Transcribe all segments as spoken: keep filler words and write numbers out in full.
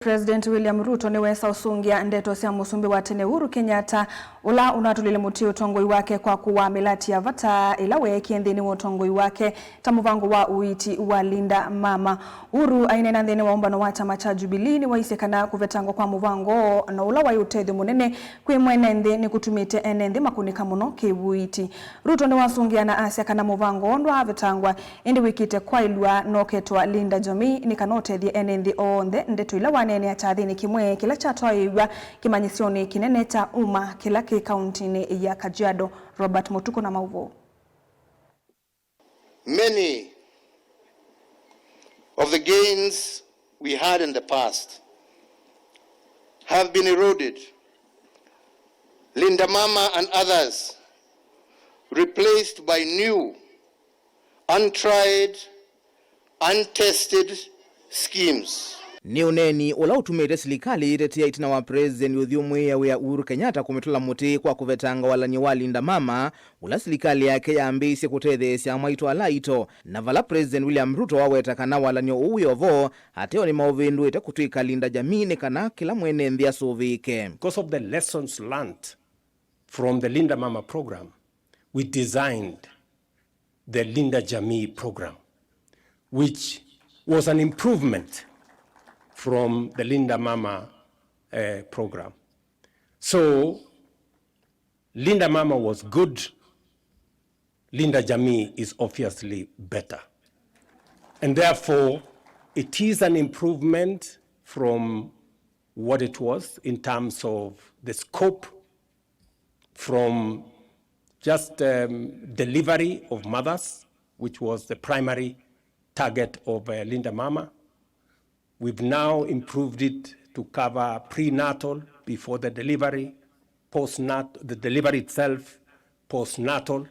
President William Ruto nĩwesa ũsũngĩa ndeto sya mũsumbĩ wa tene Uhuru Kenyatta, ũla ũnatũlile mũtĩ ũtongoi wake kwa kũwaa mĩlati ya vata ĩla weekie nthĩnĩ wa ũtongoi wake, ta mũvango wa ũiiti wa Linda Mama. Uhuru aineena nthĩnĩ wa ũmbano wa kyama kya Jubilee, nĩwaisye kana kũvetangwa kwa mũvango ũũ na ũla waĩ ũtethyo mũnene kwĩ mwene nthĩ nĩkũtumĩte ene nthĩ makũnĩka mũno kĩ-ũiiti. Ruto nĩwasũngĩa na asya kana mũvango ũũ ndwaavetangwa, ĩndĩ wĩkĩte kwaĩlw'a na ũketwa Linda Jamii nĩ kana ũtethye ene nthĩ onthe. Ndeto ila waneenea kyathĩnĩ kĩmwe kĩla kyatwaĩĩw'a kĩmanyĩsyonĩ kĩnene kya UMA kĩla kĩ kauntinĩ ya Kajiado. Robert Mũtukũ na maũvoo. Many of the gains we had in the past have been eroded. Linda Mama and others replaced by new, untried, untested schemes. Nĩ ũneeni ũla ũtumĩte silikalĩ yĩtetea ĩtina wa President ũthyũmũĩe wĩa Uhuru Kenyatta kũmĩtũla mũtĩ kwa kũvetanga walany'o wa Linda Mama, ũla silikalĩ yake yambĩĩisye kũtetheesya amwaitũ ala aito, na vala President William Ruto waweta kana walany'o ũũ wĩ o vo, ateo nĩmaũvĩndũĩte kũtw'ĩka Linda Jamii nĩ kana kĩla mwene nthĩ asũvĩĩke. Because of the lessons learned from the Linda Mama program, we designed the Linda Jamii program, which was an improvement from the Linda Mama, eh, program. So, Linda Mama was good, Linda Jamii is obviously better. And therefore, it is an improvement from what it was in terms of the scope, from just, um, delivery of mothers, which was the primary target of, uh, Linda Mama. We've now improved it to cover prenatal, before the delivery, postnat-, the delivery itself, postnatal,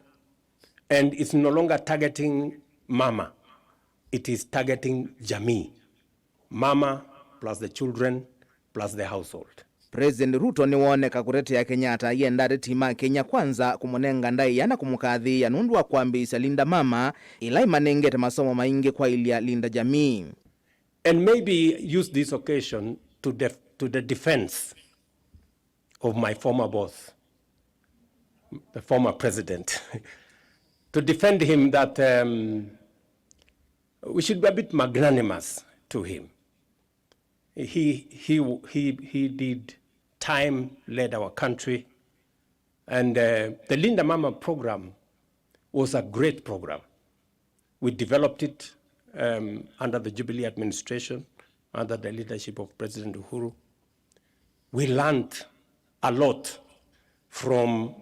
and it's no longer targeting mama, it is targeting jamii, mama plus the children plus the household. President Ruto nĩwooneka kũtetea Kenyatta aienda ateti ma Kenya Kwanza kũmũnenga ndaĩa na kũmũkathĩĩa nũndũ wa kwambĩĩsya Linda Mama, ĩla ĩmanengete masomo maingĩ kwaĩlya Linda Jamii. And maybe use this occasion to def-, to the defense of my former boss, the former president, to defend him that, um, we should be a bit magnanimous to him. He, he, he, he did time, led our country, and, uh, the Linda Mama program was a great program. We developed it, um, under the Jubilee administration, under the leadership of President Uhuru. We learned a lot from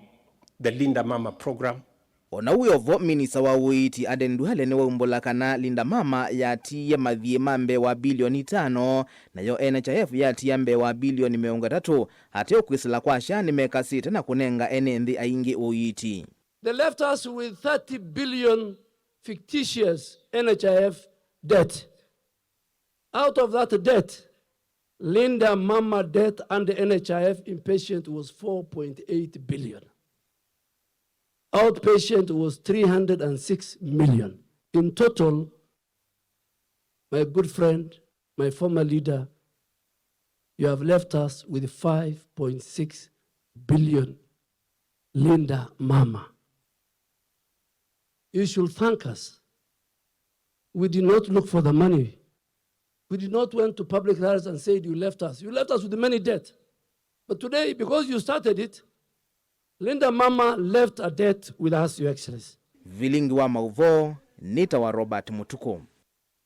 the Linda Mama program. O na wĩ o vo, minista wa ũiiti Aden Duale nĩwaumbũla kana Linda Mama yatiie mathiĩ ma mbee wa bilioni itano, nayo N H I F yatiia mbee wa bilioni mĩongo ĩtatũ. Ateo kwĩsĩla kwa SHA nĩmekasĩte na kũnenga ene nthĩ aingĩ ũiiti. They left us with thirty billion fictitious N H I F debt. Out of that debt, Linda Mama debt under N H I F inpatient was four point eight billion. Outpatient was three hundred and six million. In total, my good friend, my former leader, you have left us with five point six billion Linda Mama. You should thank us. We did not look for the money. We did not went to public rallies and said, "You left us." You left us with many debt. But today, because you started it, Linda Mama left a debt with us, Your Excellency. Vilingi wa maũvoo, nĩtawa Robert Mũtukũ.